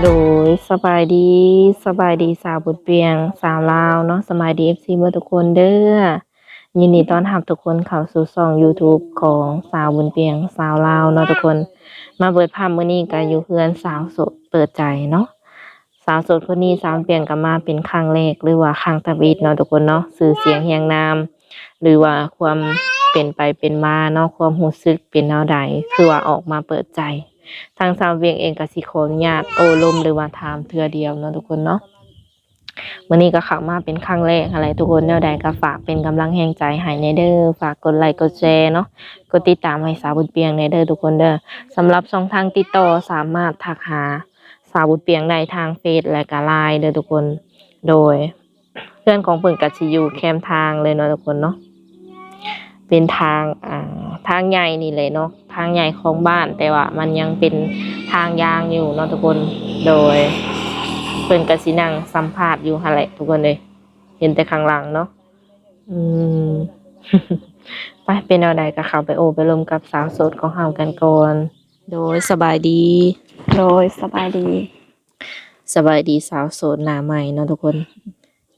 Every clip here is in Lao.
ໂດຍ ສະບາຍດີ ສະບາຍດີ ສາວບຸນປຽງ ສາວລາວເນາະ ສະບາຍດີ ເອັຟຊີ ເບິດທຸກຄົນເດີ້. ຍິນດີຕ້ອນຮັບທຸກຄົນເຂົ້າສູ່ຊ່ອງ YouTube ຂອງສາວບຸນປຽງ ສາວລາວເນາະທຸກຄົນ. ມາເປີດພາບມື້ນີ້ກໍຢູ່ເຮືອນສາວໂສດເປີດໃຈເນາະ. ສາວໂສດຄົນນີ້ ສາວບຸນປຽງກໍມາເປັນຄັ້ງແລກ ຫຼືວ່າຄັ້ງທຳອິດເນາະທຸກຄົນເນາະ. ຊື່ສຽງຮຽງນາມ ຫຼືວ່າຄວາມເປັນໄປເປັນມາເນາະ ຄວາມຮູ້ສຶກເປັນແນວໃດ ຄືວ່າອອກມາເປີດໃຈ. ທາງສາວເວງເອງກໍຊິຂໍອະນຸຍາດໂອ້ລົມ ຫຼືວ່າຖາມເທື່ອດຽວເນາະທຸກຄົນເນາະ. ມື້ນີ້ກໍເຂົ້າມາເປັນຄັ້ງແລກຫັ້ນແຫຼະທຸກຄົນ. ແນວໃດກໍຝາກເປັນກຳລັງແຮງໃຈໃຫ້ແດ່ເດີ້. ຝາກກົດໄລກົດແຊເນາະ ກົດຕິດຕາມໃຫ້ສາວບຸນປຽງແດ່ເດີ້ທຸກຄົນເດີ້. ສຳລັບຊ່ອງທາງຕິດຕໍ່ ສາມາດທັກຫາສາວບຸນປຽງໄດ້ທາງເຟສ ແລະກະ LINE ເດີ້ທຸກຄົນ. ໂດຍ ເຮືອນຂອງເພິ່ນກໍຊິຢູ່ແຄມທາງເລີຍເນາະທຸກຄົນເນາະ. ເປັນທາງ ອ່າ ທາງໃຫຍ່ນີ້ແຫຼະເນາະ ທາງໃຫຍ່ຂອງບ້ານ ແຕ່ວ່າມັນຍັງເປັນທາງຢາງຢູ່ເນາະທຸກຄົນ. ໂດຍ ເພິ່ນກໍຊິນັ່ງສຳພາດຢູ່ຫັ້ນແຫຼະທຸກຄົນເອີຍ ເຫັນແຕ່ຂ້າງຫຼັງເນາະ. ອືມ ໄປ ເປັນແນວໃດກໍເຂົ້າໄປໂອ້ໄປລົມກັບສາວໂສດຂອງເຮົາກັນກ່ອນ. ໂດຍ ສະບາຍດີ. ໂດຍ ສະບາຍດີ. ສະບາຍດີສາວໂສດໜ້າໃໝ່ເນາະທຸກຄົນ.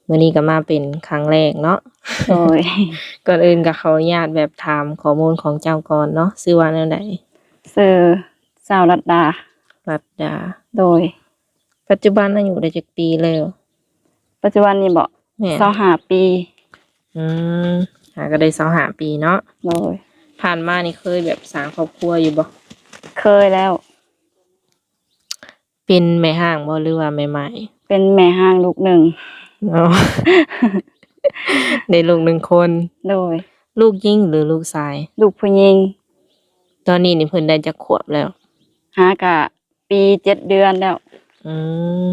ມື້ນີ້ກໍມາເປັນຄັ້ງແລກເນາະ. ໂດຍ ກ່ອນອື່ນກໍຂໍອະນຸຍາດແບບຖາມຂໍ້ມູນຂອງເຈົ້າກ່ອນເນາະ. ຊື່ວ່າແນວໃດ? ຊື່ສາວລັດດາ. ລັດດາ. ໂດຍ. ປັດຈຸບັນອາຍຸໄດ້ຈັກປີແລ້ວ? ປັດຈຸບັນນີ້ເບາະ? ແມ່ນ. ຊາວຫ້າປີ. ອືມ ຫາກໍໄດ້ຊາວຫ້າປີເນາະ. ໂດຍ. ຜ່ານມານີ້ເຄີຍແບບສ້າງຄອບຄົວຢູ່ບໍ່? ເຄີຍແລ້ວ. ເປັນແມ່ຮ້າງບໍ່ ຫຼືວ່າແມ່ໝ້າຍ? ເປັນແມ່ຮ້າງລູກໜຶ່ງ. ອໍ ໄດ້ລູກໜຶ່ງຄົນ. ໂດຍ. ລູກຍິງ ຫຼືລູກຊາຍ? ລູກຜູ້ຍິງ. ຕອນນີ້ນີ້ເພິ່ນໄດ້ຈັກຂວບແລ້ວ? ຫາກະປີເຈັດເດືອນແລ້ວ. ອືມ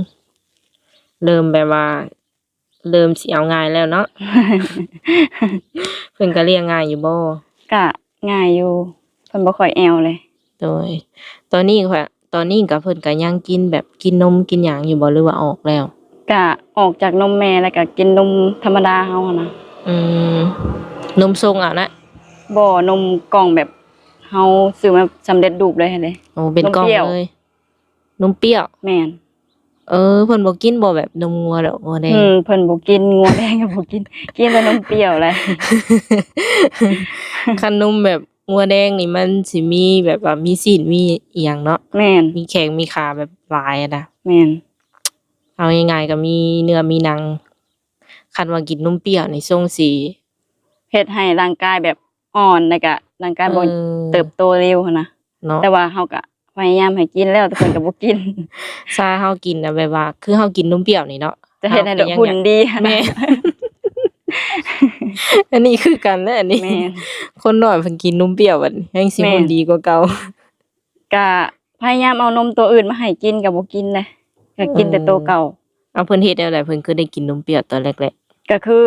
ເລີ່ມແບບວ່າ ເລີ່ມຊິເອົາງ່າຍແລ້ວເນາະ. ເພິ່ນກໍລ້ຽງງ່າຍຢູ່ບໍ່? ກະງ່າຍຢູ່ ເພິ່ນບໍ່ຄ່ອຍແອວເລີຍ. ໂດຍ. ຕອນນີ້ຂ້ອຍ ຕອນນີ້ກໍເພິ່ນກໍຍັງກິນແບບ ກິນນົມກິນຫຍັງຢູ່ບໍ່ ຫຼືວ່າອອກແລ້ວ? ກະອອກຈາກນົມແມ່ ແລ້ວກະກິນນົມທຳມະດາເຮົາຫັ້ນນະ. ອືມ ນົມຊົງເອົານະ? ບໍ່ ນົມກ່ອງແບບເຮົາຊື້ມາສຳເລັດຮູບເລີຍຫັ້ນເດ້. ໂອ້ ເປັນກ່ອງເລີຍ. ນົມປ່ຽວ. ນົມປ່ຽວ? ແມ່ນ. ເອີ ເພິ່ນບໍ່ກິນບໍ່ແບບນົມງົວດອກ ງົວແດງ? ອືມ ເພິ່ນບໍ່ກິນ ງົວແດງກໍບໍ່ກິນ ກິນແຕ່ນົມປ່ຽວແຫຼະ. ຄັນນົມແບບງົວແດງນີ້ມັນຊິມີແບບວ່າມີຊີ້ນມີອີ່ຫຍັງເນາະ. ແມ່ນ. ມີແຂ້ງມີຂາແບບຫຼາຍຫັ້ນນະ. ແມ່ນ. ເອົາງ່າຍໆກໍມີເນື້ອມີໜັງ. ຄັນວ່າກິນນົມປ່ຽວນີ້ຊົງຊິ ເຮັດໃຫ້ຮ່າງກາຍແບບອ່ອນ ແລ້ວກະຮ່າງກາຍບໍ່ ເອີ ເຕີບໂຕເລັວຫັ້ນນະ. ເນາະ ແຕ່ວ່າເຮົາກະພະຍາຍາມໃຫ້ກິນແລ້ວ ແຕ່ເພິ່ນກໍບໍ່ກິນ. ຊາເຮົາກິນນະ ແບບວ່າຄືເຮົາກິນນົມປ່ຽວນີ້ເນາະ ຈະເຮັດໃຫ້ເຮົາກໍຍັງ ແບບ ຫຸ່ນດີຫັ້ນນະ. ແມ່ນ. ອັນນີ້ຄືກັນເດ້ ອັນນີ້. ແມ່ນ. ຄົນນ້ອຍເພິ່ນກິນນົມປ່ຽວບັດນີ້ແຮ່ງຊິ ແມ່ນ ຫຸ່ນດີກວ່າເກົ່າ. ກະພະຍາຍາມເອົານົມຕົວອື່ນມາໃຫ້ກິນກໍບໍ່ກິນເດ້ ກໍກິນແຕ່ ເອີ ໂຕເກົ່າ. ເອົາ ເພິ່ນເຮັດແນວໃດ ເພິ່ນຄືໄດ້ກິນນົມປ່ຽວຕອນແລກໆ? ກໍຄື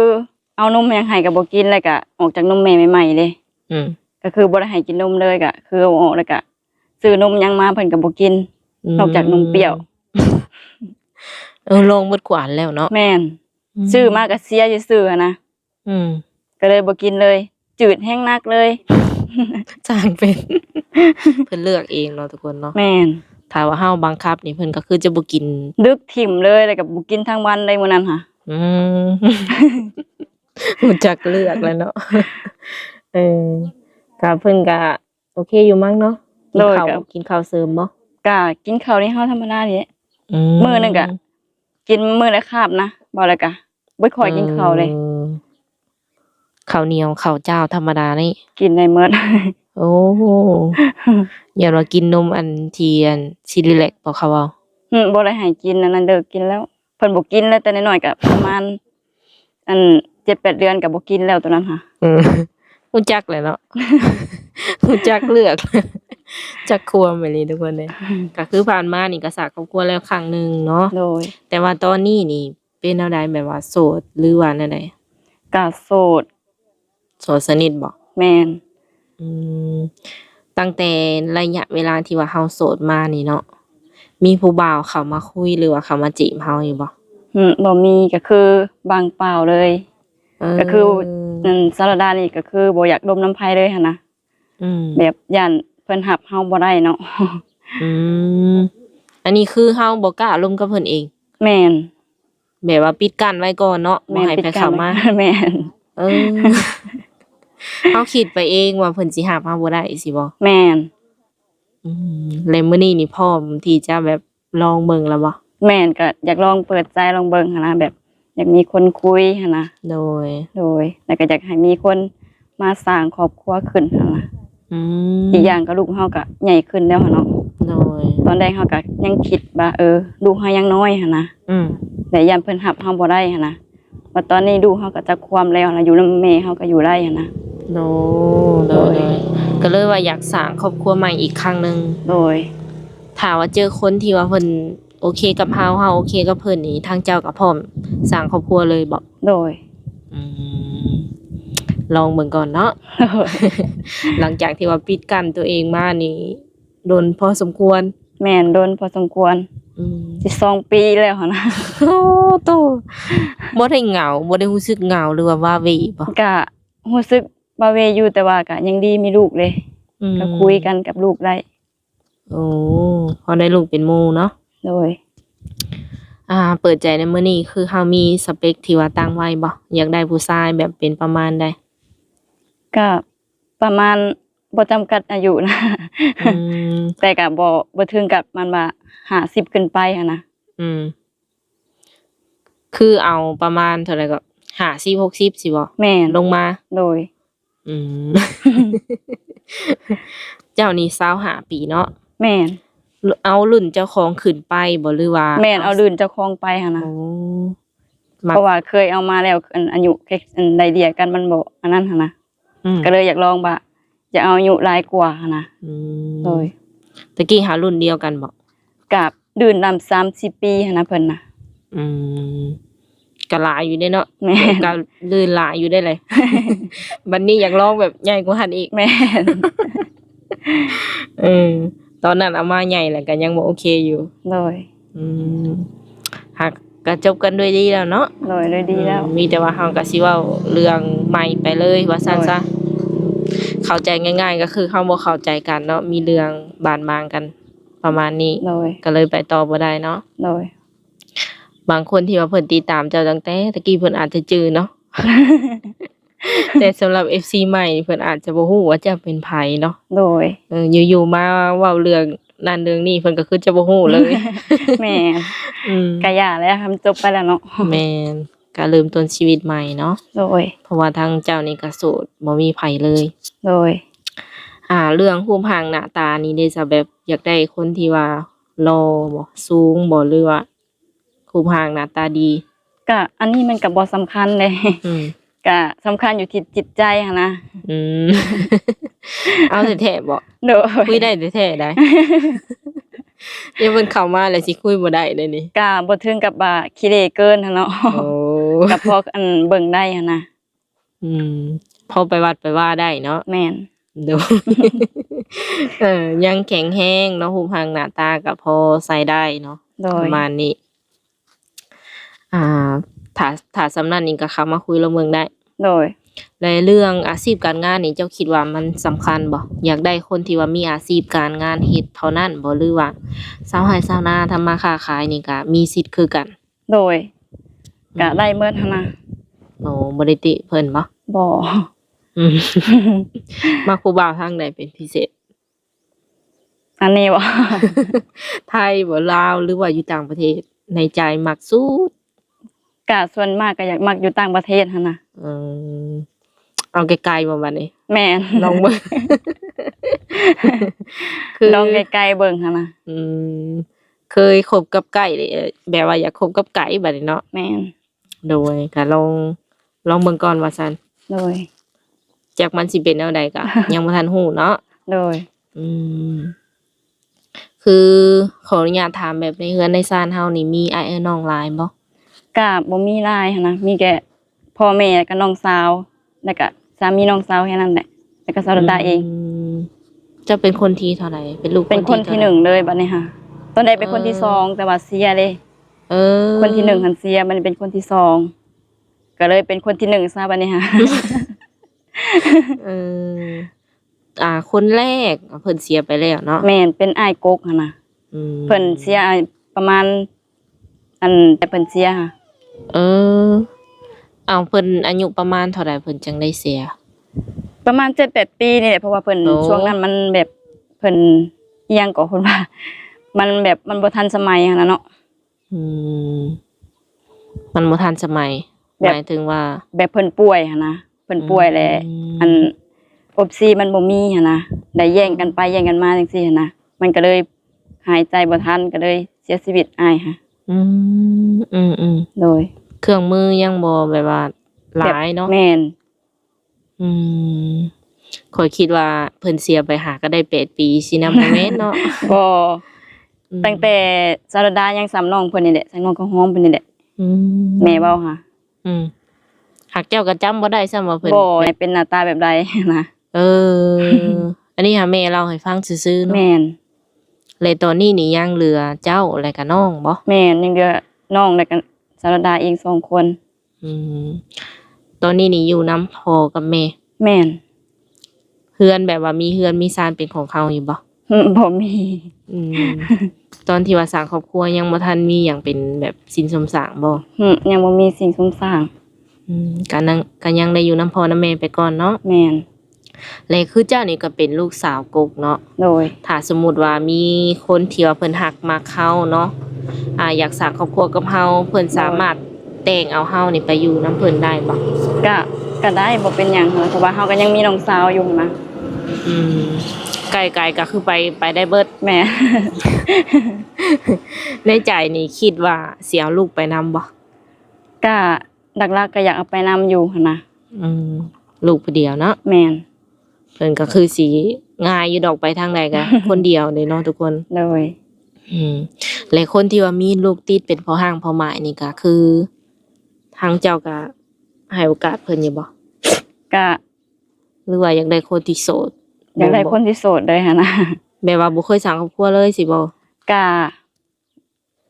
ເອົານົມຫຍັງໃຫ້ກໍບໍ່ກິນ ແລ້ວກໍອອກຈາກນົມແມ່ໃໝ່ໆເດ້. ອືມ. ກໍຄືບໍ່ໄດ້ໃຫ້ກິນນົມເລີຍ ກໍຄືເອົາອອກ ແລ້ວກໍຊື້ນົມຫຍັງມາເພິ່ນກໍບໍ່ກິນ ອືມ ນອກຈາກນົມປ່ຽວ. ເອີ ລອງເບິດກວ່າແລ້ວເນາະ. ແມ່ນ. ອືມ. ຊື້ມາກໍເສຍຊື່ໆຫັ້ນນະ. ອືມ ກໍເລີຍບໍ່ກິນເລີຍ ຈືດແຮງໜັກເລີຍ. ຊ່າງເປັນ ເພິ່ນເລືອກເອງເນາະທຸກຄົນເນາະ. ແມ່ນ. ຖ້າວ່າເຮົາບັງຄັບນີ້ ເພິ່ນກໍຄືຈະບໍ່ກິນ ດຶກຖິ້ມເລີຍ ແລ້ວກໍບໍ່ກິນທັງວັນເລີຍມື້ນັ້ນຫະ. ອືມ ຮູ້ຈັກເລືອກແລ້ວເນາະ. ເອີ ກໍເພິ່ນກໍໂອເຄຢູ່ມັ້ງເນາະ. ກິນເຂົ້າ ໂດຍ ກໍກິນເຂົ້າເສີມບໍ່? ກໍກິນເຂົ້າໃນເຮົາທຳມະດານີ້ແຫຼະ. ອືມ ມື້ໜຶ່ງກໍ ກິນມື້ລະຄາບນະ ເວົ້າແລ້ວກະບໍ່ຄ່ອຍກິນເຂົ້າເດ້. ເອີ ເຂົ້າໜຽວເຂົ້າຈ້າວທຳມະດານີ້ກິນໄດ້ໝົດ. ໂອ້ ຢ້ານວ່າກິນນົມອັນທີ່ອັນຊີຣີແລັກບໍ່ ເຂົາເວົ້າ. ຫຶ ບໍ່ໄດ້ໃຫ້ກິນອັນນັ້ນເດີ ກິນແລ້ວ ເພິ່ນບໍ່ກິນແລ້ວ ແຕ່ນ້ອຍໆ ກະປະມານ ອັນ ເຈັດແປດເດືອນກໍບໍ່ກິນແລ້ວໂຕນັ້ນຫະ. ເອີ ຮູ້ຈັກແຫຼະເນາະ ຮູ້ຈັກເລືອກ ຈັກຄວາມອີ່ຫຼີທຸກຄົນເດ້. ອືມ ກໍຄືຜ່ານມານີ້ກໍສ້າງຄອບຄົວແລ້ວຄັ້ງໜຶ່ງເນາະ. ໂດຍ. ແຕ່ວ່າຕອນນີ້ນີ້ເປັນແນວໃດ ແບບວ່າໂສດ ຫຼືວ່າແນວໃດ? ກໍໂສດ. ໂສດສະໜິດບໍ? ແມ່ນ. ອືມ ຕັ້ງແຕ່ໄລຍະເວລາທີ່ວ່າເຮົາໂສດມານີ້ເນາະ ມີຜູ້ບ່າວເຂົ້າມາຄຸຍ ຫຼືວ່າເຂົ້າມາຈີບເຮົາຢູ່ບໍ່? ຫຶ ບໍ່ມີ ກໍຄືວ່າງເປົ່າເລີຍ. ເອີ ກໍຄື ອັນ ສາລະດານີ້ກໍຄືບໍ່ຢາກລົມນຳໃຜເລີຍຫັ້ນນະ. ອືມ ແບບຢ້ານເພິ່ນຮັບເຮົາບໍ່ໄດ້ເນາະ. ອືມ ອັນນີ້ຄືເຮົາບໍ່ກ້າລົມກັບເພິ່ນເອງ? ແມ່ນ. ແບບວ່າປິດກັ້ນໄວ້ກ່ອນເນາະ, ບໍ່ໃຫ້ໃຜເຂົ້າມາ. ແມ່ນ. ເອີ ເຮົາຄິດໄປເອງວ່າເພິ່ນຊິຮັບເຮົາບໍ່ໄດ້ຊີ້ບໍ? ແມ່ນ. ອືມ ແລ້ວມື້ນີ້ນີ້ພ້ອມທີ່ຈະແບບລອງເບິ່ງແລ້ວບໍ? ແມ່ນ, ກໍຢາກລອງເປີດໃຈລອງເບິ່ງຫັ້ນນະ, ແບບຢາກມີຄົນຄຸຍຫັ້ນນະ. ໂດຍ. ໂດຍ. ແລ້ວກໍຢາກໃຫ້ມີຄົນມາສ້າງຄອບຄົວຂຶ້ນຫັ້ນນະ. ອືມ ອີກຢ່າງກໍລູກເຮົາກໍໃຫຍ່ຂຶ້ນແລ້ວຫັ້ນເນາະ. ໂດຍ. ຕອນແລກເຮົາກໍຍັງຄິດວ່າ ເອີ ລູກເຮົາຍັງນ້ອຍຫັ້ນນະ. ອືມ ແລະ ຢ້ານເພິ່ນຮັບເຮົາບໍ່ໄດ້ຫັ້ນນະ. ບັດຕອນນີ້ລູກເຮົາກໍຈັກຄວາມແລ້ວນະ, ຢູ່ນຳແມ່ເຮົາກໍຢູ່ໄດ້ຫັ້ນນະ. ໂດຍ ໂດຍ ໂດຍ ກໍເລີຍວ່າຢາກສ້າງຄອບຄົວໃໝ່ອີກຄັ້ງໜຶ່ງ. ໂດຍ. ຖ້າວ່າເຈີຄົນທີ່ວ່າເພິ່ນໂອເຄກັບເຮົາ, ເຮົາໂອເຄກັບເພິ່ນນີ້, ທາງເຈົ້າກໍພ້ອມສ້າງຄອບຄົວເລີຍບໍ? ໂດຍ. ອືມ ລອງເບິ່ງກ່ອນເນາະ. ໂດຍ. ຫຼັງຈາກທີ່ວ່າປິດກັ້ນຕົວເອງມານີ້ດົນພໍສົມຄວນ. ແມ່ນ, ດົນພໍສົມຄວນ. ອືມ ຊິສອງປີແລ້ວຫັ້ນນະ. ໂອ້ ໂຕ ບໍ່ໄດ້ເຫງົາ, ບໍ່ໄດ້ຮູ້ສຶກເຫງົາ ຫຼືວ່າວາເວບໍ? ກະຮູ້ສຶກວາເວຢູ່, ແຕ່ວ່າກະຍັງດີມີລູກເດ້. ອືມ ກະຄຸຍກັນກັບລູກໄດ້. ໂອ້ ພໍໄດ້ລູກເປັນໝູ່ເນາະ. ໂດຍ. ອ່າ ເປີດໃຈໃນມື້ນີ້ ຄືເຮົາມີສະເປັກທີ່ວ່າຕັ້ງໄວ້ບໍ່? ຢາກໄດ້ຜູ້ຊາຍແບບເປັນປະມານໃດ? ກະປະມານ ບໍ່ຈຳກັດອາຍຸນະ. ອືມ ແຕ່ກະບໍ່ ບໍ່ເຖິງກັບມັນວ່າຫ້າສິບຂຶ້ນໄປຫັ້ນນະ. ອືມ ຄືເອົາປະມານເທົ່າໃດກໍ ຫ້າສິບ ຫົກສິບ ຊີ້ບໍ? ແມ່ນ. ລົງມາ? ໂດຍ. ອືມ ເຈົ້ານີ້ຊາວຫ້າປີເນາະ? ແມ່ນ. ເອົາລຸ້ນເຈົ້າຂອງຂຶ້ນໄປບໍ່ ຫຼືວ່າ? ແມ່ນ, ເອົາລຸ້ນເຈົ້າຂອງໄປຫັ້ນນະ. ໂອ້ ມັກ ເພາະວ່າເຄີຍເອົາມາແລ້ວ ອັນ ອາຍຸ ອັນ ໄລ່ເລ່ຍກັນ ມັນບໍ່ອັນນັ້ນຫັ້ນນະ. ອືມ ກໍເລີຍຢາກລອງວ່າຈະເອົາອາຍຸຫຼາຍກວ່າຫັ້ນນະ. ອືມ ໂດຍ. ຕະກີ້ຫາລຸ້ນດຽວກັນບໍ່? ກະລື່ນນຳສາມສິບປີຫັ້ນນະເພິ່ນນະ. ອືມ ກະຫຼາຍຢູ່ເດ້ເນາະ. ແມ່ນ. ກະລື່ນຫຼາຍຢູ່ເດ້ແຫຼະ. ບັດນີ້ຢາກລອງແບບໃຫຍ່ກວ່າຫັ້ນອີກ. ແມ່ນ. ເອີ ຕອນນັ້ນເອົາມາໃຫຍ່ແລ້ວກໍຍັງບໍ່ໂອເຄຢູ່. ໂດຍ. ອືມ ຫາກກໍຈົບກັນດ້ວຍດີແລ້ວເນາະ. ໂດຍ ດ້ວຍດີແລ້ວ. ອືມ ມີແຕ່ວ່າເຮົາກໍຊິເວົ້າເລື່ອງໃໝ່ໄປເລີຍວ່າຊັ້ນຊະ. ໂດຍ. ເຂົ້າໃຈງ່າຍໆ ກໍຄືເຮົາບໍ່ເຂົ້າໃຈກັນເນາະ, ມີເລື່ອງບາດໝາງກັນປະມານນີ້. ໂດຍ. ກໍເລີຍໄປຕໍ່ບໍ່ໄດ້ເນາະ. ໂດຍ. ບາງຄົນທີ່ວ່າເພິ່ນຕິດຕາມເຈົ້າຕັ້ງແຕ່ຕະກີ້ ເພິ່ນອາດຈະຈື່ເນາະ. ແຕ່ສຳລັບເອັຟຊີໃໝ່ ເພິ່ນອາດຈະບໍ່ຮູ້ວ່າເຈົ້າເປັນໃຜເນາະ. ໂດຍ. ເອີ ຢູ່ໆມາເວົ້າເລື່ອງນັ້ນເລື່ອງນີ້ ເພິ່ນກໍຄືຈະບໍ່ຮູ້ເລີຍ. ແມ່ນ. ອືມ ກະຢ່າແລ້ວ ໃຫ້ມັນຈົບໄປແລ້ວເນາະ. ແມ່ນ. ກະເລີ່ມຕົ້ນຊີວິດໃໝ່ເນາະ. ໂດຍ. ເພາະວ່າທາງເຈົ້ານີ້ກະໂສດ ບໍ່ມີໃຜເລີຍ. ໂດຍ. ອ່າ ເລື່ອງຮູບຮ່າງໜ້າຕານີ້ເດ ຈະແບບຢາກໄດ້ຄົນທີ່ວ່າຫຼໍ່ບໍ? ສູງບໍ? ຫຼືວ່າ ຮູບຮ່າງໜ້າຕາດີ? ກະ ອັນນີ້ມັນກະບໍ່ສຳຄັນເດ້. ອືມ ກະສຳຄັນຢູ່ທີ່ຈິດໃຈຫັ້ນນະ. ອືມ ເອົາແທ້ໆບໍ? ໂດຍ. ຄຸຍໄດ້ແທ້ໆໃດ໋. ຢ່າເພິ່ນເຂົ້າມາແລ້ວຊິຄຸຍບໍ່ໄດ້ເດ້ນີ້. ກະບໍ່ເຖິງກັບວ່າຂີ້ເລ່ເກີນຫັ້ນເນາະ. ໂອ້ ກະພໍ ອັນ ເບິ່ງໄດ້ຫັ້ນນະ. ອືມ ພໍໄປວັດໄປວາໄດ້ເນາະ. ແມ່ນ. ໂດຍ. ເອີ ຍັງແຂງແຮງເນາະ, ຮູບຮ່າງໜ້າຕາກໍພໍໃຊ້ໄດ້ເນາະ. ໂດຍ. ປະມານນີ້. ອ່າ ຖ້າ ຖ້າສ່ຳນັ້ນນີ້ກໍເຂົ້າມາຄຸຍລອງເບິ່ງໄດ້. ໂດຍ. ແລະ ເລື່ອງອາຊີບການງານນີ້ ເຈົ້າຄິດວ່າມັນສຳຄັນບໍ່? ຢາກໄດ້ຄົນທີ່ວ່າມີອາຊີບການງານເຮັດເທົ່ານັ້ນບໍ່ ຫຼືວ່າຊາວໄຮ່ຊາວນາ ທຳມາຄ້າຂາຍນີ້ກໍມີສິດຄືກັນ? ໂດຍ. ອືມ ກະໄດ້ເໝິດຫັ້ນນະ. ໂອ້ ບໍ່ໄດ້ຕິເພິ່ນບໍ? ບໍ່. ອືມ ມັກຜູ້ບ່າວທາງໃດເປັນພິເສດ? ອັນນີ້ບໍ? ໄທບໍ? ລາວ ຫຼືວ່າຢູ່ຕ່າງປະເທດ? ໃນໃຈມັກສຸດ? ກະສ່ວນມາກກະຢາກມັກຢູ່ຕ່າງປະເທດຫັ້ນນະ. ອືມ ເອົາໄກໆບໍ່ບັດນີ້? ແມ່ນ. ລອງເບິ່ງ ຄື ລອງໄກໆເບິ່ງຫັ້ນນະ. ອືມ ເຄີຍຄົບກັບໃກ້ເດ ແບບວ່າຢາກຄົບກັບໃກ້ບັດນີ້ເນາະ. ແມ່ນ. ໂດຍ ກະລອງ ລອງເບິ່ງກ່ອນວ່າຊັ້ນ. ໂດຍ. ຈັກມັນຊິເປັນແນວໃດກະ ຍັງບໍ່ທັນຮູ້ເນາະ. ໂດຍ. ອືມ ຄື ຂໍອະນຸຍາດຖາມ ແບບໃນເຮືອນໃນຊານເຮົານີ້ ມີອ້າຍເອື້ອຍນ້ອງຫຼາຍບໍ່? ກະບໍ່ມີຫຼາຍຫັ້ນນະ, ມີແຕ່ພໍ່ແມ່ ແລ້ວກະນ້ອງສາວ ແລ້ວກະສາມີນ້ອງສາວແຄ່ນັ້ນແຫຼະ ແລ້ວກະສາວດາດາເອງ. ອືມ ເຈົ້າເປັນຄົນທີເທົ່າໃດ? ເປັນລູກ ເປັນຄົນທີໜຶ່ງເລີຍບັດນີ້ຫາ. ຕອນແລກເປັນຄົນທີສອງ ເອີ ແຕ່ວ່າເສຍເດ້. ເອີ ຄົນທີໜຶ່ງຫັ້ນເສຍ ບັດນີ້ເປັນຄົນທີສອງ ກໍເລີຍເປັນຄົນທີໜຶ່ງຊະບັດນີ້ຫາ. ເອີ ອ່າ ຄົນແລກເພິ່ນເສຍໄປແລ້ວເນາະ. ແມ່ນ ເປັນອ້າຍກົກຫັ້ນນະ. ອືມ ເພິ່ນເສຍປະມານ ອັນ ແຕ່ເພິ່ນເສຍ ເອີ ເອົາ ເພິ່ນອາຍຸປະມານເທົ່າໃດເພິ່ນຈັ່ງໄດ້ເສຍ? ປະມານເຈັດແປດປີນີ້ແຫຼະ ເພາະວ່າເພິ່ນ ໂອ້ ຊ່ວງນັ້ນມັນແບບ ເພິ່ນ ອີ່ຫຍັງກໍ ເພິ່ນວ່າ ມັນແບບ ມັນບໍ່ທັນສະໄໝຫັ້ນນະເນາະ. ອືມ ມັນບໍ່ທັນສະໄໝ ແບບ ໝາຍເຖິງວ່າ ແບບເພິ່ນປ່ວຍຫັ້ນນະ ເພິ່ນປ່ວຍແລ້ວ ອືມ ອັນ ອົກຊີມັນບໍ່ມີຫັ້ນນະ ໄດ້ແຍ່ງກັນໄປແຍ່ງກັນມາຈັ່ງຊີ້ຫັ້ນນະ ມັນກໍເລີຍຫາຍໃຈບໍ່ທັນ ກໍເລີຍເສຍຊີວິດອ້າຍຫັ້ນ. ອືມ ອືມໆ ໂດຍ ເຄື່ອງມືຍັງບໍ່ແບບວ່າຫຼາຍເນາະ ແບບ ແມ່ນ. ອືມ ຂ້ອຍຄິດວ່າເພິ່ນເສຍໄປຫາກໍໄດ້ແປດປີຊີ້ນະ ບໍ່ແມ່ນເນາະ? ບໍ່ ອືມ ຕັ້ງແຕ່ສາວລະດາຍັງສ່ຳນ້ອງເພິ່ນນີ້ແຫຼະ ສ່ຳນ້ອງເຂົ້າຫອມເພິ່ນນີ້ແຫຼະ ອືມ ແມ່ເວົ້າຫາ ອືມ ຫາກເຈົ້າກໍຈຳບໍ່ໄດ້ຊ້ຳວ່າເພິ່ນ ບໍ່ ເປັນໜ້າຕາແບບໃດນະ. ເອີ ອັນນີ້ຫາແມ່ເລົ່າໃຫ້ຟັງຊື່ໆເນາະ. ແມ່ນ ແລະຕອນນີ້ນີ້ຍັງເຫຼືອເຈົ້າ ແລະກະນ້ອງບໍ່? ແມ່ນ ຍັງເຫຼືອນ້ອງ ແລະກະສາວລະດາອີກສອງຄົນ. ອືມ ຕອນນີ້ນີ້ຢູ່ນຳພໍ່ກັບແມ່? ແມ່ນ. ເຮືອນແບບວ່າມີເຮືອນມີຊານເປັນຂອງເຮົາຢູ່ບໍ່? ອືມ ບໍ່ມີ. ອືມ ຕອນທີ່ວ່າສ້າງຄອບຄົວຍັງບໍ່ທັນມີຫຍັງເປັນແບບສິນສົມສ້າງບໍ່? ອືມ ຍັງບໍ່ມີສິນສົມສ້າງ. ອືມ ກະຍັງ ກະຍັງໄດ້ຢູ່ນຳພໍ່ນຳແມ່ໄປກ່ອນເນາະ? ແມ່ນ. ແລະຄືເຈົ້ານີ້ກໍເປັນລູກສາວກົກເນາະ? ໂດຍ. ຖ້າສົມມຸດວ່າມີຄົນທີ່ວ່າເພິ່ນຮັກມັກເຮົາເນາະ ອາ ຢາກສ້າງຄອບຄົວກັບເຮົາ ເພິ່ນ ໂດຍ ສາມາດແຕ່ງເອົາເຮົານີ້ໄປຢູ່ນຳເພິ່ນໄດ້ບໍ່? ກະ ກະໄດ້ ບໍ່ເປັນຫຍັງ ເພາະວ່າເຮົາກໍຍັງມີນ້ອງສາວຢູ່ຫັ້ນນະ. ອືມ ໃກ້ໆກໍຄືໄປ ໄປໄດ້ເບິດ. ແມ່ນ. ໃນໃຈນີ້ຄິດວ່າຊິເອົາລູກໄປນຳບໍ່? ກະ ຫຼັກໆກໍຢາກເອົາໄປນຳຢູ່ຫັ້ນນະ. ອືມ ລູກຜູ້ດຽວເນາະ? ແມ່ນ. ເພິ່ນກໍຄືຊິງ່າຍຢູ່ດອກ ໄປທາງໃດກໍຄົນດຽວເດ້ເນາະທຸກຄົນ. ໂດຍ. ອືມ ແລະຄົນທີ່ວ່າມີລູກຕິດເປັນພໍ່ຮ້າງພໍ່ໝ້າຍນີ້ກໍຄື ທາງເຈົ້າກໍໃຫ້ໂອກາດເພິ່ນຢູ່ບໍ່? ກະ ຫຼືວ່າຢາກໄດ້ຄົນທີ່ໂສດ? ຢາກໄດ້ຄົນທີ່ໂສດເລີຍຫັ້ນນະ. ແບບວ່າບໍ່ເຄີຍສ້າງຄອບຄົວເລີຍຊີ້ບໍ່? ກະ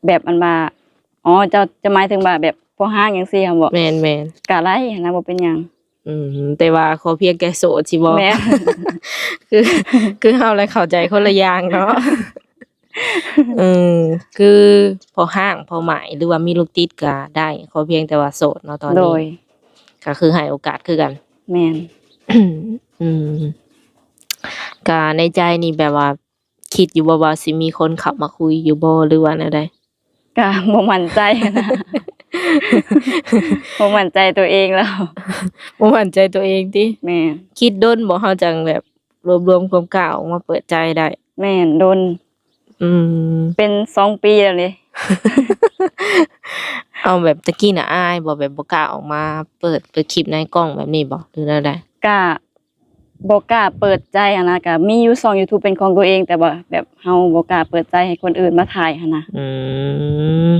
ແບບອັນວ່າ ອໍ ເຈົ້າຈະໝາຍເຖິງວ່າແບບພໍ່ຮ້າງຈັ່ງຊີ້ຫັ້ນບໍ? ແມ່ນໆ ກະໄດ້ຫັ້ນນະ ບໍ່ເປັນຫຍັງ. ອືມ ແຕ່ວ່າຂໍພຽງແຕ່ໂສດຊີ້ບໍ? ແມ່ນ. ຄື ຄືເຮົາແລະເຂົ້າໃຈຄົນລະຢ່າງເນາະ. ເອີ ຄືພໍ່ຮ້າງພໍ່ໝ້າຍ ຫຼືວ່າມີລູກຕິດກະໄດ້ ຂໍພຽງແຕ່ວ່າໂສດເນາະຕອນນີ້. ໂດຍ. ກະຄືໃຫ້ໂອກາດຄືກັນ. ແມ່ນ. ອືມ ກະໃນໃຈນີ້ແບບວ່າ ຄິດຢູ່ບໍ່ວ່າຊິມີຄົນເຂົ້າມາຄຸຍຢູ່ບໍ່ ຫຼືວ່າແນວໃດ? ກະບໍ່ໝັ້ນໃຈຫັ້ນນະ ບໍ່ໝັ້ນໃຈຕົວເອງແລ້ວ. ບໍ່ໝັ້ນໃຈຕົວເອງຕິ? ແມ່ນ. ຄິດດົນບໍ່ ເຮົາຈັ່ງແບບລວບລວມຄວາມກ້າອອກມາເປີດໃຈໄດ້? ແມ່ນ ດົນ. ອືມ ເປັນສອງປີແລ້ວເດ. ເອົາແບບຕະກີ້ນະ ອາຍບໍ່ ແບບບໍ່ກ້າອອກມາເປີດ ເປີດຄລິບໃນກ້ອງແບບນີ້ບໍ່ ຫຼືແນວໃດ? ກະ ບໍ່ກ້າເປີດໃຈຫັ້ນນະ ກະມີຢູ່ຊ່ອງຢູທູບເປັນຂອງຕົວເອງ ແຕ່ວ່າແບບເຮົາບໍ່ກ້າເປີດໃຈໃຫ້ຄົນອື່ນມາຖ່າຍຫັ້ນນະ. ອືມ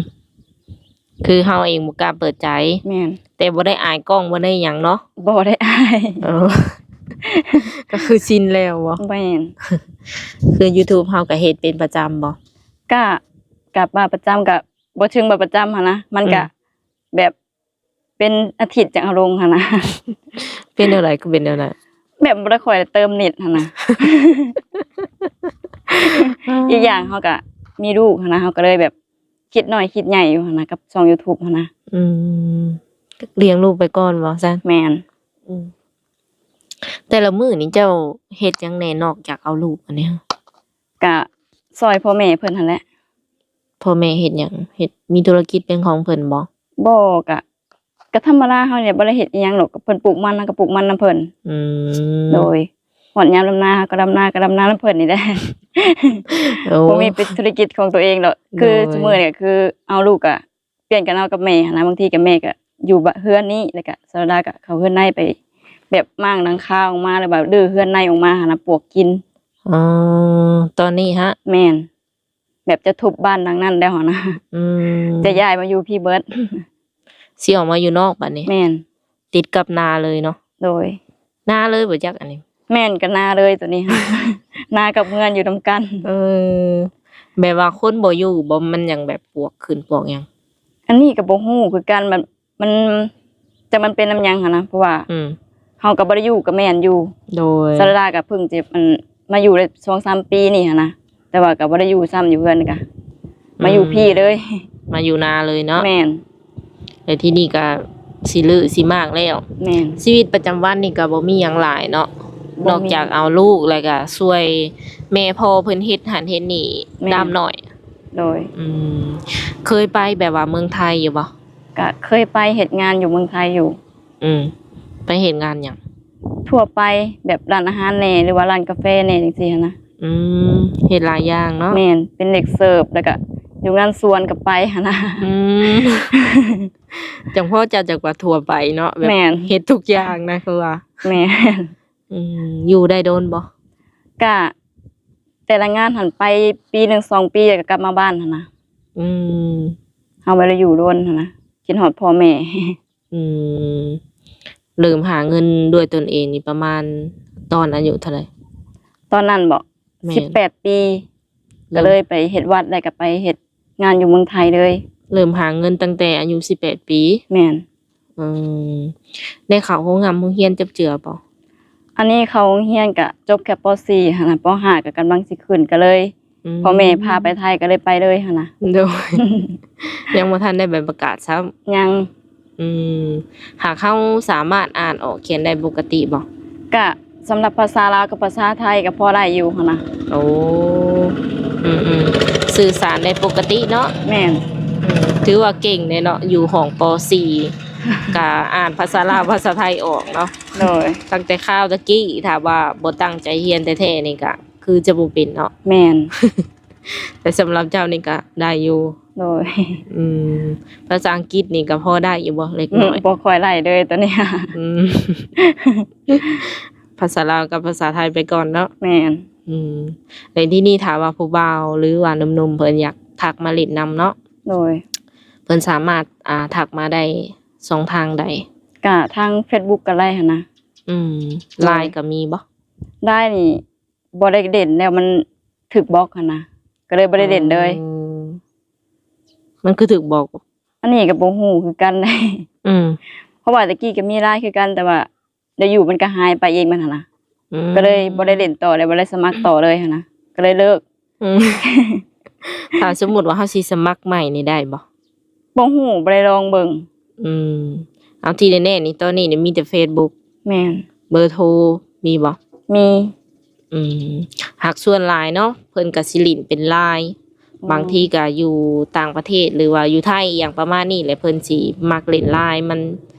ຄືເຮົາເອງບໍ່ກ້າເປີດໃຈ. ແມ່ນ. ແຕ່ບໍ່ໄດ້ອາຍກ້ອງ ບໍ່ໄດ້ຫຍັງເນາະ? ບໍ່ໄດ້ອາຍ. ເອີ ກໍຄືຊິນແລ້ວບໍ? ແມ່ນ. ຄືຢູທູບເຮົາກໍເຮັດເປັນປະຈຳບໍ່? ກະ ກະວ່າປະຈຳ ກະບໍ່ເຊີງວ່າປະຈຳຫັ້ນນະ ມັນກະ ອືມ ແບບ ເປັນອາທິດຈັ່ງເອົາລົງຫັ້ນນະ. ເປັນແນວໃດ? ຄືເປັນແນວໃດ? ແບບບໍ່ໄດ້ຄ່ອຍໄດ້ເຕີມເນັດຫັ້ນນະ. ອີກຢ່າງເຮົາກະມີລູກຫັ້ນນະ ເຮົາກໍເລີຍແບບຄິດນ້ອຍຄິດໃຫຍ່ຢູ່ຫັ້ນນະ ກັບຊ່ອງຢູທູບຫັ້ນນະ. ອືມ ກໍລ້ຽງລູກໄປກ່ອນວ່າຊັ້ນ. ແມ່ນ. ອືມ ແຕ່ລະມື້ນີ້ເຈົ້າເຮັດຫຍັງແດ່ນອກຈາກເອົາລູກອັນນີ້? ກະຊ່ອຍພໍ່ແມ່ເພິ່ນຫັ້ນແຫຼະ. ພໍ່ແມ່ເຮັດຫຍັງ? ເຮັດ ມີທຸລະກິດເປັນຂອງເພິ່ນບໍ່? ບໍ່ ກະ ກະທຳມະດາເຮົານີ້ແຫຼະ ບໍ່ໄດ້ເຮັດອີ່ຫຍັງດອກ ກະເພິ່ນປູກມັນ ເຮົາກະປູກມັນນຳເພິ່ນ. ອືມ ໂດຍ. ຮອດຍາມດຳນາ ເຮົາກະດຳນາ ກະດຳນານຳເພິ່ນນີ້ແຫຼະ. ໂອ້ ບໍ່ມີເປັນທຸລະກິດຂອງຕົວເອງດອກ. ຄື ໂດຍ ຊຸມື້ນີ້ກະຄືເອົາລູກກະປ່ຽນກັນເອົາກັບແມ່ຫັ້ນນະ ບາງທີກະແມ່ກະຢູ່ເຮືອນນີ້ ແລ້ວກະສາວດາກະເຂົ້າເຮືອນໃນໄປ ແບບມ້າງຫຼັງຄາອອກມາ ຫຼືວ່າຮື້ເຮືອນໃນອອກມາຫັ້ນນະ ປວກກິນ. ອໍ ຕອນນີ້ຫະ? ແມ່ນ. ແບບຈະທຸບບ້ານຫຼັງນັ້ນແລ້ວຫັ້ນນະ. ອືມ ຈະຍ້າຍມາຢູ່ພີ້ເບິດ. ຊິອອກມາຢູ່ນອກບາດນີ້? ແມ່ນ. ຕິດກັບນາເລີຍເນາະ? ໂດຍ. ນາເລີຍບໍ່ຈັກອັນນີ້? ແມ່ນ ກະນາເລີຍໂຕນີ້. ນາກັບເຮືອນຢູ່ນຳກັນ. ເອີ ແບບວ່າຄົນບໍ່ຢູ່ບໍ່ ມັນຫຍັງແບບປວກຂຶ້ນປວກຫຍັງ? ອັນນີ້ກະບໍ່ຮູ້ຄືກັນ ແບບ ມັນ ຈັກມັນເປັນນຳຫຍັງຫັ້ນນະ ເພາະວ່າ ອືມ ເຮົາກໍບໍ່ໄດ້ຢູ່ ກໍແມ່ນຢູ່. ໂດຍ. ສາວດາກໍເພິ່ງຈະ ອັນ ມາຢູ່ໄດ້ສອງສາມປີນີ້ຫັ້ນນະ. ແຕ່ວ່າກໍບໍ່ໄດ້ຢູ່ຊ້ຳ ຢູ່ເຮືອນກໍມາຢູ່ ອືມ ພີ້ເລີຍ ມາຢູ່ນາເລີຍເນາະ. ແມ່ນ. ແລ້ວທີນີ້ກໍຊິຮື້ຊິມາກແລ້ວ. ແມ່ນ. ຊີວິດປະຈຳວັນນີ້ກໍບໍ່ມີຫຍັງຫຼາຍເນາະ ບໍ່ມີ ນອກຈາກເອົາລູກ ແລ້ວກໍຊ່ວຍແມ່ພໍ່ເພິ່ນເຮັດຫັ້ນເຮັດນີ້ ແມ່ນ ດາມໜ້ອຍ. ໂດຍ. ອືມ ເຄີຍໄປແບບວ່າເມືອງໄທຢູ່ບໍ່? ກະເຄີຍໄປເຮັດງານຢູ່ເມືອງໄທຢູ່. ອືມ ໄປເຮັດງານຫຍັງ? ທົ່ວໄປ ແບບຮ້ານອາຫານແດ່ ຫຼືວ່າຮ້ານກາແຟແດ່ ຈັ່ງຊີ້ຫັ້ນນະ. ອືມ ເຮັດຫຼາຍຢ່າງເນາະ. ແມ່ນ ເປັນເດັກເສີບ ແລ້ວກະຢູ່ງານສວນກໍໄປຫັ້ນນະ. ອືມ ຈັ່ງພໍເຈົ້າຈັກວ່າທົ່ວໄປເນາະ ແບບ ແມ່ນ ເຮັດທຸກຢ່າງນະ ຄືວ່າ. ແມ່ນ. ອືມ ຢູ່ໄດ້ດົນບໍ່? ກະແຕ່ລະງານຫັ້ນໄປປີໜຶ່ງສອງປີ ແລ້ວກໍກັບມາບ້ານຫັ້ນນະ. ອືມ ເຮົາບໍ່ໄດ້ຢູ່ດົນຫັ້ນນະ ຄິດຮອດພໍ່ແມ່. ອືມ ເລີ່ມຫາເງິນດ້ວຍຕົນເອງນີ້ປະມານຕອນອາຍຸເທົ່າໃດ? ຕອນນັ້ນບໍ? ແມ່ນ. ສິບແປດປີ. ເລີ່ມ ກໍເລີຍໄປເຮັດວັດ ແລ້ວກໍໄປເຮັດງານຢູ່ເມືອງໄທເລີຍ. ເລີ່ມຫາເງິນຕັ້ງແຕ່ອາຍຸສິບແປດປີ? ແມ່ນ. ອືມ ໄດ້ເຂົ້າໂຮງຮ່ຳໂຮງຮຽນຈັກເທື່ອບໍ່? ອັນນີ້ເຂົ້າໂຮງຮຽນກະຈົບແຄ່ ປໍສີ່ ຫັ້ນນະ ປໍຫ້າ ກໍກຳລັງຊິຂຶ້ນ ກໍເລີຍ ອືມ ພໍ່ແມ່ພາໄປໄທ ກໍເລີຍໄປເລີຍຫັ້ນນະ. ໂດຍ ຍັງບໍ່ທັນໄດ້ໃບປະກາດຊ້ຳ. ຍັງ. ອືມ ຫາກເຮົາສາມາດອ່ານອອກຂຽນໄດ້ປົກກະຕິບໍ່? ກະສຳລັບພາສາລາວກັບພາສາໄທກໍພໍໄດ້ຢູ່ຫັ້ນນະ. ໂອ້ ອືມໆ ສື່ສານໄດ້ປົກກະຕິເນາະ. ແມ່ນ. ອືມ ຖືວ່າເກັ່ງເດ້ເນາະ ຢູ່ຫ້ອງ ປໍສີ່ ກະອ່ານພາສາລາວພາສາໄທອອກເນາະ. ໂດຍ. ຕັ້ງແຕ່ຄາວຕະກີ້ ຖ້າວ່າບໍ່ຕັ້ງໃຈຮຽນແທ້ໆນີ້ກະຄືຈະບໍ່ເປັນເນາະ. ແມ່ນ. ແຕ່ສຳລັບເຈົ້ານີ້ກະໄດ້ຢູ່. ໂດຍ. ອືມ ພາສາອັງກິດນີ້ກໍພໍໄດ້ຢູ່ບໍ່ ເລັກນ້ອຍ? ອືມ ບໍ່ຄ່ອຍໄດ້ເລີຍຕອນນີ້. ອືມ ພາສາລາວກັບພາສາໄທໄປກ່ອນເນາະ. ແມ່ນ. ອືມ ແລ້ວທີນີ້ຖ້າວ່າຜູ້ບ່າວ ຫຼືວ່າໜຸ່ມໆ ເພິ່ນຢາກທັກມາຫຼິ້ນນຳເນາະ? ໂດຍ. ເພິ່ນສາມາດ ອ່າ ທັກມາໄດ້ຊ່ອງທາງໃດ? ກະທາງເຟສບຸກກໍໄດ້ຫັ້ນນະ. ອືມ ໂດຍ. ລາຍກໍມີບໍ່? ລາຍນີ້ ບໍ່ໄດ້ເຫຼັ້ນແລ້ວ ມັນຖືກບລັອກຫັ້ນນະ ກໍເລີຍບໍ່ໄດ້ເຫຼັ້ນເລີຍ. ອໍ ມັນຄືຖືກບລັອກ? ອັນນີ້ກໍບໍ່ຮູ້ຄືກັນ. ອືມ ເພາະວ່າແຕ່ກີ້ກໍມີລາຍຄືກັນ ແຕ່ວ່າໄດ້ຢູ່ມັນກໍຫາຍໄປເອງມັນຫັ້ນນະ. ອືມ ກໍເລີຍບໍ່ໄດ້ເຫຼັ້ນຕໍ່ ແລ້ວບໍ່ໄດ້ສະໝັກຕໍ່ເລີຍຫັ້ນນະ ກໍເລີຍເລີກ. ອືມ ຖ້າສົມມຸດວ່າເຮົາຊິສະໝັກໃໝ່ນີ້ໄດ້ບໍ່? ບໍ່ຮູ້ ບໍ່ໄດ້ລອງເບິ່ງ. ອືມ ເອົາ ທີ່ແນ່ໆນີ້ ຕອນນີ້ນີ້ມີແຕ່ເຟສບຸກ. ແມ່ນ. ເບີໂທມີບໍ່? ມີ. ອືມ ຫາກສ່ວນຫຼາຍເນາະ ເພິ່ນກໍຊິຫຼິ້ນເປັນລາຍ. ອືມ ບາງທີກໍຢູ່ຕ່າງປະເທດ ຫຼືວ່າຢູ່ໄທ ອີ່ຫຍັງປະມານນີ້ແຫຼະ ເພິ່ນຊິມັກຫຼິ້ນລາຍ ມັນ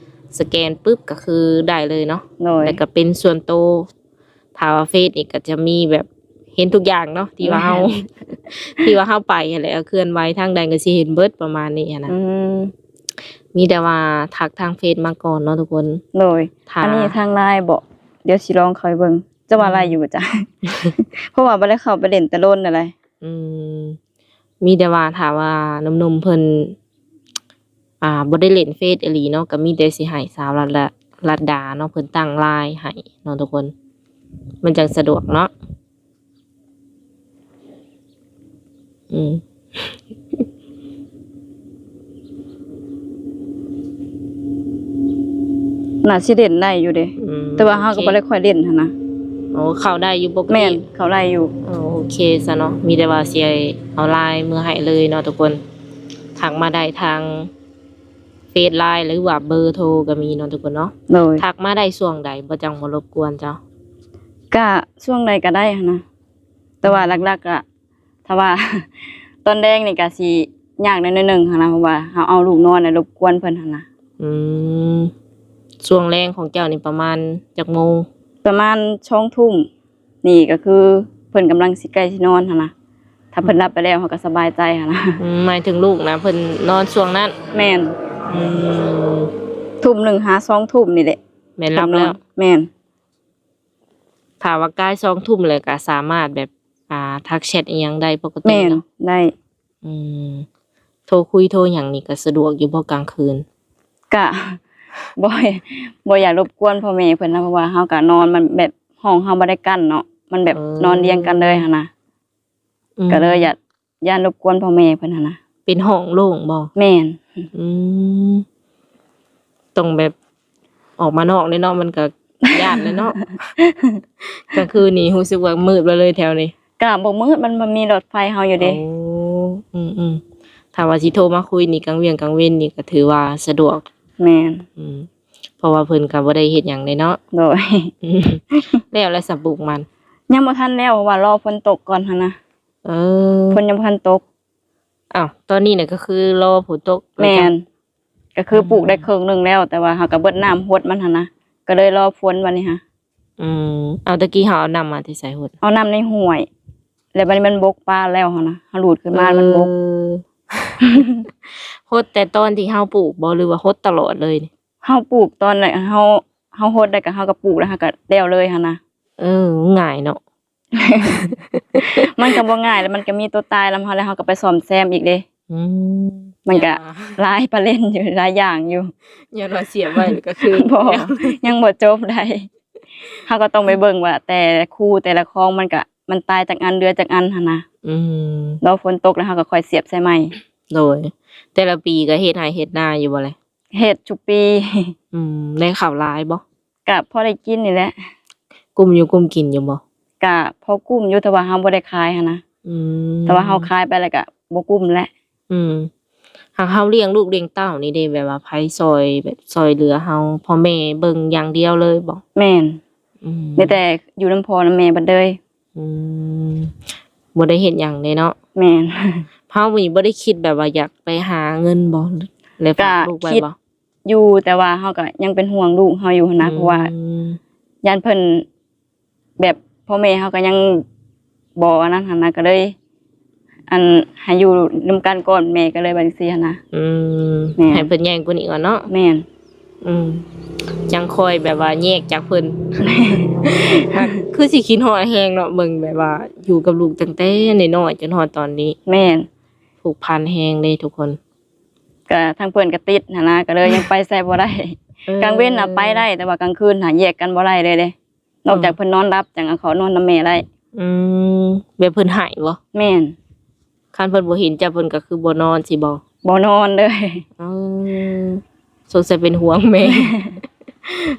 ສະແກນປຶບກໍຄືໄດ້ເລີຍເນາະ. ໂດຍ. ແລ້ວກໍເປັນສ່ວນໂຕ. ຖ້າວ່າເຟສນີ້ກໍຈະມີແບບເຫັນທຸກຢ່າງເນາະ ທີ່ວ່າເຮົາ ແມ່ນ ທີ່ວ່າເຮົາໄປຫັ້ນແຫຼະ ເຄື່ອນໄຫວທາງໃດກໍຊິເຫັນເບິດ ປະມານນີ້ຫັ້ນນະ. ອືມ ມີແຕ່ວ່າທັກທາງເຟສມາກ່ອນເນາະທຸກຄົນ. ໂດຍ. ຖ້າ ອັນນີ້ທາງລາຍບໍ? ດຽວຊິລອງເຂົ້າໄປເບິ່ງ. ຈະວ່າ ອືມ ລາຍຢູ່ບໍ່ຈະ? ເພາະວ່າບໍ່ໄດ້ເຂົ້າໄປຫຼິ້ນແຕ່ດົນແລ້ວ. ອືມ ມີແຕ່ວ່າຖ້າວ່າໜຸ່ມໆເພິ່ນ ອ່າ ບໍ່ໄດ້ຫຼິ້ນເຟສອີ່ຫຼີເນາະ ກໍມີແຕ່ຊິໃຫ້ສາວລັດດາ ລັດດາເນາະ ເພິ່ນຕັ້ງລາຍໃຫ້ເນາະທຸກຄົນ ມັນຈັ່ງສະດວກເນາະ. ອືມ ໜ້າຊິຫຼິ້ນໄດ້ຢູ່ເດ້. ອືມ ແຕ່ວ່າເຮົາກໍ ໂອເຄ ບໍ່ໄດ້ຄ່ອຍຫຼິ້ນຫັ້ນນະ. ໂອ້ ເຂົ້າໄດ້ຢູ່ປົກກະຕິ? ແມ່ນ ເຂົ້າໄດ້ຢູ່. ເອີ ໂອເຄຊະເນາະ ມີແຕ່ວ່າຊິເອົາລາຍເມືອໃຫ້ເລີຍເນາະທຸກຄົນ ທັກມາໄດ້ທາງເຟສ ລາຍ ຫຼືວ່າເບີໂທກໍມີເນາະທຸກຄົນເນາະ. ໂດຍ. ທັກມາໄດ້ຊ່ວງໃດ ບໍ່ ຈັ່ງບໍ່ລົບກວນເຈົ້າ? ກະຊ່ວງໃດກໍໄດ້ຫັ້ນນະ ແຕ່ວ່າຫຼັກໆກະ ຖ້າວ່າຕອນແລງນີ້ກະຊິຍາກແດ່ໜ້ອຍໜຶ່ງຫັ້ນນະ ເພາະວ່າເຮົາເອົາລູກນອນ ແລ້ວລົບກວນເພິ່ນຫັ້ນນະ. ອືມ ຊ່ວງແລງຂອງເຈົ້ານີ້ປະມານຈັກໂມງ? ປະມານສອງທຸ່ມນີ້ ກໍຄືເພິ່ນກຳລັງຊິໃກ້ຊິນອນຫັ້ນນະ ຖ້າເພິ່ນ ອືມ ຫຼັບໄປແລ້ວ ເຮົາກໍສະບາຍໃຈຫັ້ນນະ. ອືມ ໝາຍເຖິງລູກນະ ເພິ່ນນອນຊ່ວງນັ້ນ? ແມ່ນ. ອືມ ທຸ່ມໜຶ່ງຫາສອງທຸ່ມນີ້ແຫຼະ ແມ່ນຫຼັບແລ້ວ? ແມ່ນ. ຖ້າວ່າກາຍສອງທຸ່ມແລ້ວກໍສາມາດແບບ ອ່າ ທັກແຊັດອີ່ຫຍັງໄດ້ປົກກະຕິ? ແມ່ນ ເນາະ ໄດ້. ອືມ ໂທຄຸຍໂທຫຍັງນີ້ກໍສະດວກຢູ່ບໍ່ກາງຄືນ? ກະບໍ່ ບໍ່ຢາກລົບກວນພໍ່ແມ່ເພິ່ນນະ ເພາະວ່າເຮົາກະນອນ ມັນແບບຫ້ອງເຮົາບໍ່ໄດ້ກັ້ນເນາະ ມັນແບບ ເອີ ນອນລຽງກັນເລີຍຫັ້ນນະ. ອືມ ກໍເລີຍຢ້ານ ຢ້ານລົບກວນພໍ່ແມ່ເພິ່ນຫັ້ນນະ. ເປັນຫ້ອງໂລ່ງບໍ່? ແມ່ນ. ອືມ ຕ້ອງແບບອອກມານອກເດ້ເນາະ ມັນກໍຢ້ານແຫຼະເນາະ. ກາງຄືນນີ້ຮູ້ສຶກວ່າມືດໄປເລີຍແຖວນີ້. ກະບໍ່ມືດ ມັນ ມັນມີລົດໄຟເຮົາຢູ່ເດ້. ໂອ້ ອືມໆ ຖ້າວ່າຊິໂທມາຄຸຍນີ້ກາງວຽງກາງເວັນນີ້ກະຖືວ່າສະດວກ. ແມ່ນ. ອືມ ເພາະວ່າເພິ່ນກະບໍ່ໄດ້ເຮັດຫຍັງເດ້ເນາະ. ໂດຍ. ແລ້ວລະສະ ປູກມັນ? ຍັງບໍ່ທັນແລ້ວ ເພາະວ່າລໍຝົນຕົກກ່ອນຫັ້ນນະ. ເອີ ຝົນຍັງບໍ່ທັນຕົກ. ອ້າວ ຕອນນີ້ນະກະຄືລໍຝົນຕົກ. ແມ່ນ. ກະຄື ອືມ ປູກໄດ້ເຄິ່ງໜຶ່ງແລ້ວ ແຕ່ວ່າເຮົາກະເບິດນ້ຳຫົດມັນຫັ້ນນະ ກະເລີຍລໍຝົນບັດນີ້ຫະ. ອືມ ເອົາ ຕະກີ້ເຮົາເອົານ້ຳມາແຕ່ໃສຫົດ? ເອົານ້ຳໃນຫ້ວຍ ແລ້ວບັດນີ້ມັນບົກປາແລ້ວຫັ້ນນະ ເຮົາດູດຂຶ້ນມາ ເອີ ມັນບົກ. ຫົດແຕ່ຕອນທີ່ເຮົາປູກບໍ່ ຫຼືວ່າຫົດຕະຫຼອດເລີຍ? ເຮົາປູກຕອນ ເຮົາ ເຮົາຫົດແລ້ວກະ ເຮົາກະປູກແລ້ວເຮົາກະແລ້ວເລີຍຫັ້ນນະ. ເອີ ງ່າຍເນາະ. ມັນກະບໍ່ງ່າຍ ແລ້ວມັນກະມີໂຕຕາຍນຳເຮົາ ແລ້ວເຮົາກະໄປສ້ອມແຊມອີກເດ້. ອືມ ມັນກະ ຢ່າວ່າ ຫຼາຍປະເດັນຢູ່ ຫຼາຍຢ່າງຢູ່. ຍ້ອນວ່າສຽບໄວ້ກະຄື ບໍ່ ຍັງບໍ່ຈົບໄດ້. ເຮົາກະຕ້ອງໄປເບິ່ງວ່າແຕ່ລະຄູແຕ່ລະຄອງມັນກະ ມັນຕາຍຈັກອັນເຫຼືອຈັກອັນຫັ້ນນະ. ອືມ ລໍຝົນຕົກແລ້ວເຮົາກະຄ່ອຍສຽບໃສ່ໃໝ່. ໂດຍ. ແຕ່ລະປີກະເຮັດໄຮ່ເຮັດນາຢູ່ບໍ່ແລະ? ເຮັດທຸກປີ. ອືມ ໄດ້ເຂົ້າຫຼາຍບໍ່? ກະພໍໄດ້ກິນນີ້ແຫຼະ. ກຸ້ມຢູ່ກຸ້ມກິນຢູ່ບໍ່? ກະພໍກຸ້ມຢູ່ ແຕ່ວ່າເຮົາບໍ່ໄດ້ຂາຍຫັ້ນນະ. ອືມ ແຕ່ວ່າເຮົາຂາຍໄປແລ້ວກະບໍ່ກຸ້ມແຫຼະ. ອືມ ຫາກເຮົາລ້ຽງລູກລ້ຽງເຕົ້ານີ້ເດ້ ແບບວ່າໃຜຊ່ອຍ ແບບຊ່ອຍເຫຼືອເຮົາ ພໍ່ແມ່ເບິ່ງຢ່າງດຽວເລີຍບໍ່? ແມ່ນ. ອືມ ມີແຕ່ຢູ່ນຳພໍ່ນຳແມ່ເບິດເລີຍ. ອືມ ບໍ່ໄດ້ເຮັດຫຍັງເດ້ເນາະ. ແມ່ນ. ເຮົານີ້ບໍ່ໄດ້ຄິດແບບວ່າຢາກໄປຫາເງິນບໍ່ ແລ້ວຝາກ ກະ ລູກໄວ້ບໍ່? ຢູ່ ແຕ່ວ່າເຮົາກະຍັງເປັນຫ່ວງລູກເຮົາຢູ່ຫັ້ນນະ. ອືມ ເພາະວ່າຢ້ານເພິ່ນ ແບບພໍ່ແມ່ເຮົາກະຍັງບໍ່ອັນນັ້ນຫັ້ນນະ ກະເລີຍ ອັນ ໃຫ້ຢູ່ນຳກັນກ່ອນ ແມ່ກະເລີຍວ່າຈັ່ງຊີ້ຫັ້ນນະ. ອືມ ແມ່ນ. ໃຫ້ເພິ່ນໃຫຍ່ກວ່ານີ້ກ່ອນເນາະ. ແມ່ນ. ອືມ ຈັ່ງຄ່ອຍແບບວ່າແຍກຈາກເພິ່ນ. ຄືຊິຄິດຮອດແຮງເນາະ ເບິ່ງແບບວ່າຢູ່ກັບລູກຕັ້ງແຕ່ນ້ອຍໆ ຈົນຮອດຕອນນີ້. ແມ່ນ. ຜູກພັນແຮງເດ້ທຸກຄົນ. ກະທາງເພິ່ນກະຕິດຫັ້ນນະ ກະເລີຍຍັງໄປໃສບໍ່ໄດ້. ເອີ ກາງເວັນນະໄປໄດ້ ແຕ່ວ່າກາງຄືນຫັ້ນແຍກກັນບໍ່ໄດ້ເລີຍເດ້. ນອກຈາກ ອືມ ເພິ່ນນອນຫຼັບ ຈັ່ງເອົາເຂົ້ານອນນຳແມ່ໄດ້. ອືມ ແບບເພິ່ນໄຫ້ບໍ່? ແມ່ນ. ຄັນເພິ່ນບໍ່ເຫັນເຈົ້າ ເພິ່ນກະຄືບໍ່ນອນຊີ້ບໍ່? ບໍ່ນອນເລີຍ. ເອີ ສົງໄສເປັນຫ່ວງແມ່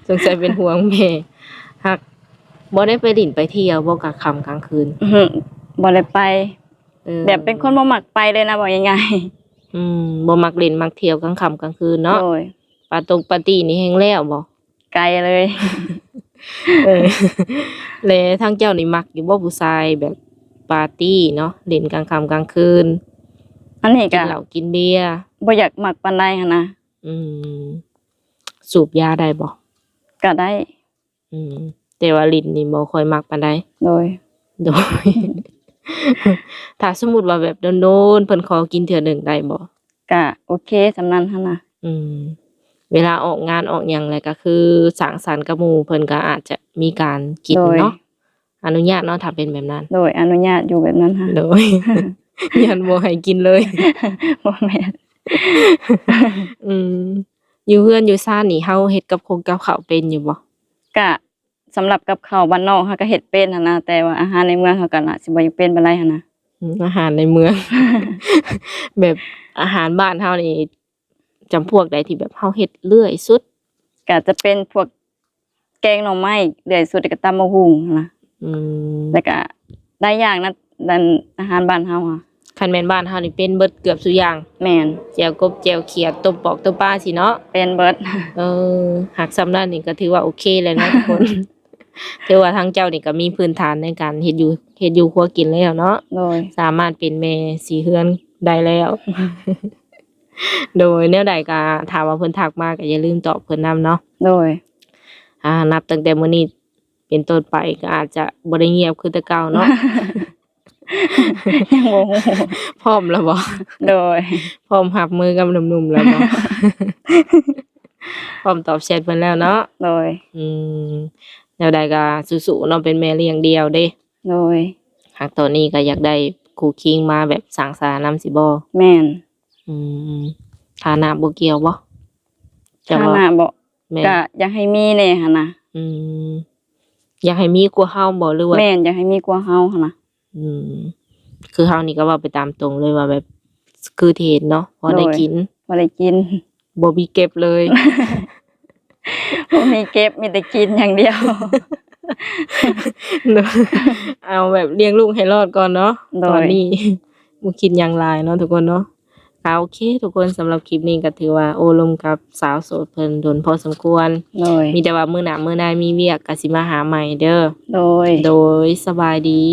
ສົງໄສເປັນຫ່ວງແມ່. ຫາກບໍ່ໄດ້ໄປຫຼິ້ນໄປທ່ຽວບໍ່ ກາງຄ່ຳກາງຄືນ? ອື ບໍ່ໄດ້ໄປ. ເອີ ແບບເປັນຄົນບໍ່ມັກໄປເລີຍນະ ເວົ້າງ່າຍໆ. ອືມ ບໍ່ມັກຫຼິ້ນມັກທ່ຽວກາງຄ່ຳກາງຄືນເນາະ. ໂດຍ. ປາຕົງປາຕີ້ນີ້ແຮ່ງແລ້ວບໍ່? ໄກເລີຍ. ເອີ ແລະທາງເຈົ້ານີ້ມັກຢູ່ບໍ່ ຜູ້ຊາຍແບບປາຕີ້ເນາະ ຫຼິ້ນກາງຄ່ຳກາງຄືນ? ອັນນີ້ກະ ກິນເຫຼົ້າກິນເບຍ ບໍ່ຢາກມັກປານໃດຫັ້ນນະ. ອືມ ສູບຢາໄດ້ບໍ່? ກະໄດ້. ອືມ ແຕ່ວ່າຫຼິ້ນນີ້ບໍ່ຄ່ອຍມັກປານໃດ. ໂດຍ. ໂດຍ. ຖ້າສົມມຸດວ່າແບບໂດນໆ ເພິ່ນຂໍກິນເທື່ອໜຶ່ງໄດ້ບໍ່? ກະໂອເຄສ່ຳນັ້ນຫັ້ນນະ. ອືມ ເວລາອອກງານອອກຫຍັງແລ້ວກະຄືສັງສັນກັບໝູ່ ເພິ່ນກະອາດຈະມີການກິນເນາະ. ໂດຍ. ອະນຸຍາດເນາະ ຖ້າເປັນແບບນັ້ນ. ໂດຍ ອະນຸຍາດຢູ່ແບບນັ້ນຫັ້ນ. ໂດຍ. ຢ້ານບໍ່ໃຫ້ກິນເລີຍ. ບໍ່ແມ່ນ. ອືມ ຢູ່ເຮືອນຢູ່ຊານນີ້ ເຮົາເຮັດກັບຄົງກັບເຂົ້າເປັນຢູ່ບໍ່? ກະ ສຳລັບກັບເຂົ້າບ້ານນອກເຮົາກະເຮັດເປັນຫັ້ນນະ ແຕ່ວ່າອາຫານໃນເມືອງເຮົາກະອາດຊິບໍ່ຍັງເປັນປານໃດຫັ້ນນະ. ອືມ ອາຫານໃນເມືອງ ແບບອາຫານບ້ານເຮົານີ້ ຈຳພວກໃດທີ່ແບບເຮົາເຮັດເລື້ອຍສຸດ? ກະຈະເປັນພວກແກງໜໍ່ໄມ້ເລື້ອຍສຸດ ແລ້ວກະຕຳບັກຫຸ່ງຫັ້ນນະ. ອືມ ແລ້ວກະຫຼາຍຢ່າງນະ ອັນ ອາຫານບ້ານເຮົາ. ຄັນແມ່ນບ້ານເຮົານີ້ເປັນເບິດເກືອບສູ່ຢ່າງ. ແມ່ນ. ແຈ່ວກົບແຈ່ວຂຽດ ຕົ້ມປອກຕົ້ມປາຊີ້ເນາະ. ເປັນເບິດ. ເອີ ຫາກສ່ຳນັ້ນນີ້ກະຖືວ່າໂອເຄແລ້ວເນາະທຸກຄົນ. ຖືວ່າທາງເຈົ້ານີ້ກະມີພື້ນຖານໃນການເຮັດຢູ່ ເຮັດຢູ່ຄົວກິນແລ້ວເນາະ. ໂດຍ. ສາມາດເປັນແມ່ສີເຮືອນໄດ້ແລ້ວ. ໂດຍ. ແນວໃດກະຖ້າວ່າເພິ່ນທັກມາກະຢ່າລືມຕອບເພິ່ນນຳເນາະ. ໂດຍ. ອ່າ ນັບຕັ້ງແຕ່ມື້ນີ້ເປັນຕົ້ນໄປກະອາດຈະບໍ່ໄດ້ງຽບຄືແຕ່ເກົ່າເນາະ. ຍັງບໍ່ຮູ້. ພ້ອມແລ້ວບໍ່? ໂດຍ. ພ້ອມຮັບມືກັບໜຸ່ມໆແລ້ວບໍ່? ພ້ອມຕອບແຊັດເພິ່ນແລ້ວເນາະ. ໂດຍ. ອືມ ແນວໃດກະສູ້ໆເນາະ ເປັນແມ່ລ້ຽງດ່ຽວເດ້. ໂດຍ. ຫາກຕອນນີ້ກະຢາກໄດ້ຄູ່ຄີງມາແບບສ້າງສານຳຊີ້ບໍ່? ແມ່ນ. ອືມ ຖານະບໍ່ກ່ຽວບໍ່? ຖານະບໍ່? ແມ່ນ. ກະຢາກໃຫ້ມີແດ່ຫັ້ນນະ. ອືມ ຢາກໃຫ້ມີກວ່າເຮົາບໍ່ ຫຼືວ່າ? ແມ່ນ ຢາກໃຫ້ມີກວ່າເຮົາຫັ້ນນະ. ອືມ ຄືເຮົານີ້ກະເວົ້າໄປຕາມຕົງເລີຍວ່າແບບ ຄືທີ່ເຫັນເນາະ ພໍໄດ້ກິນ. ໂດຍ. ພໍໄດ້ກິນ. ບໍ່ມີເກັບເລີຍ. ບໍ່ມີເກັບ ມີແຕ່ກິນຢ່າງດຽວ. ໂດຍ ເອົາແບບລ້ຽງລູກໃຫ້ລອດກ່ອນເນາະ ໂດຍ ຕອນນີ້ບໍ່ຄິດຫຍັງຫຼາຍເນາະທຸກຄົນເນາະ. ກໍໂອເຄທຸກຄົນ ສຳລັບຄລິບນີ້ກໍຖືວ່າໂອ້ລົມກັບສາວໂສດເພິ່ນດົນພໍສົມຄວນ ໂດຍ ມີແຕ່ວ່າມື້ໜ້າມື້ໃນມີວຽກກໍຊິມາຫາໃໝ່ເດີ ໂດຍ ໂດຍ ສະບາຍດີ.